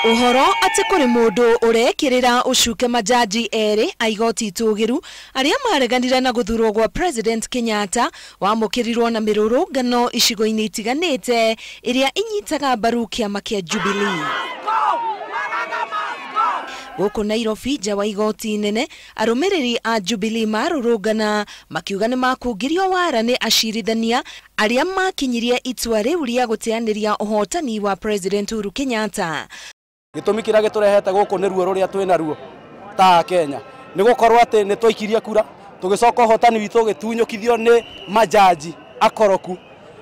Ũhoro atĩ kũrĩ mũndũ ũrekĩrĩra ũcuke majaji erĩ a igoti itũgĩru arĩa mareganire na gũthurwo gwa President Kenyatta wamũkĩrirwo na mĩrũrũngano icigo-inĩ itiganĩte ĩrĩa inyitaga mbaru kĩama kĩa Jubilee. Gũkũ Nairobi nja wa igoti inene arũmĩrĩri a Jubilee marũrũngana makiuga nĩ makungirio wara nĩ acirithania arĩa makinyirie itua rĩu rĩa gũteanĩria ũhotani wa President Uhuru Kenyatta. Gĩtũmi kĩrĩa gĩtũrehete gũkũ nĩ ruo rũrĩa twĩ naruo ta Kenya nĩ gũkorwo atĩ nĩ twaikirie kura tũgĩcoka ũhotani witũ ũgĩtunyũkithio nĩ majaji akoroku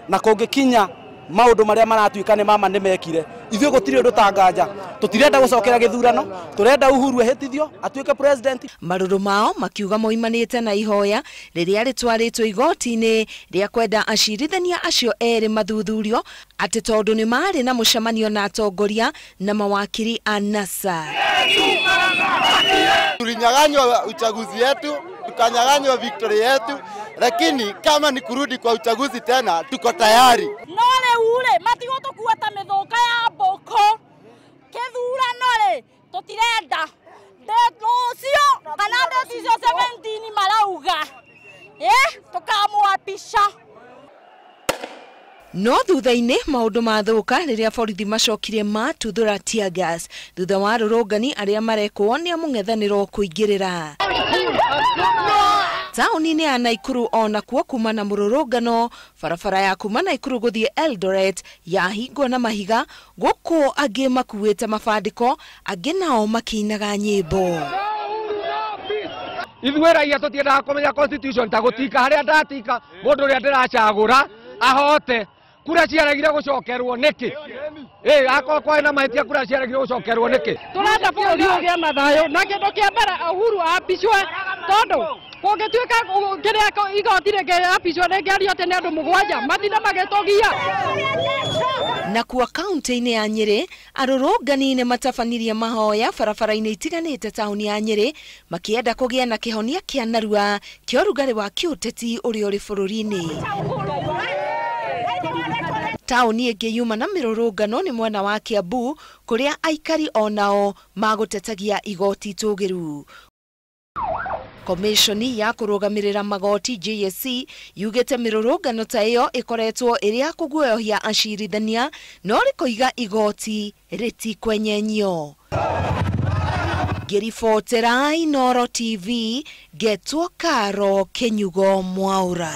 na kũngĩkinya maũndũ marĩa maratuĩka nĩ mama nĩ mekire ithuĩ gũtirĩ ũndũ tanganja tũtirenda gũcokera gĩthurano tũrenda Uhuru ehĩtithio atuĩke president. Marũrũ mao makiuga moimanĩte na ihoya rĩrĩa rĩtwarĩtwo igoti-inĩ rĩa kwenda acirithania acio erĩ mathuthurio atĩ tondũ nĩ marĩ na mũcemanio na atongoria na mawakiri a NASA. Tulinyang'anywa uchaguzi yetu, tukanyang'anywa victory yetu, lakini kama ni kurudi kwa uchaguzi tena tuko tayari. No rĩu rĩ matigũtũkua ta mĩthũka ya mbũkũ kĩthurano rĩ tũtirenda rũciũ kana ndeti icio 17 marauga tũkamwapisha. No thutha-inĩ maũndũ mathũka rĩrĩa borithi macokirie matuthũra tear gas thutha wa arũrũngani arĩa marekwo nĩ a mũng'ethanĩro kũingĩrĩra. Taũni-inĩ ya Naikuru onakuo kuma na mũrũrũngano barabara ya kuma Naikuru gũthiĩ Eldoret yahingwo na mahiga gũkũ angĩ makuĩte mabandĩko angĩ nao makĩinaga nyĩmbo. Ithuĩ raia tũtiendaga kũmenya constitution ta gũtika harĩa ndatika mũndũ ũrĩa ndĩracagũra ahote kura ciaregire gũcokerwo nĩkĩ? Akorwo kwarĩ na mahĩtia kura ciaregire gũcokerwo nĩkĩ? Tũrenda bũrũri ũgĩe na thayũ na kĩndũ kĩa mbere Uhuru apicwe tondũ kũngĩtuĩka kĩrĩa igoti rĩngĩapicwo rĩngĩario atĩ nĩ andũ mũgwanja matinda magĩtũgia. Na kuo kaunti-inĩ ya Nyĩrĩ arũrũngani nĩ matabanirie mahoya barabara-inĩ itiganĩte taũni ya Nyĩrĩ makĩenda kũgĩa na kĩhonia kĩa narua kĩa ũrugarĩ wa kĩũteti ũrĩa ũrĩ bũrũri-inĩ. Taũni ĩngĩ yuma na mĩrũrũngano nĩ mwena wa Kiambu kũrĩa aikari onao magũtetagia igoti itũgĩru. Komishoni ya kũrũgamĩrĩra magoti JSC yugĩte mĩrũrũngano ta ĩyo ĩkoretwo ĩrĩ ya kũguoyohia acirithania no rĩkoiga igoti rĩtikwenyenyio. Ngĩribotera Inooro TV ngetwo Karo Kĩnyugo Mwaura.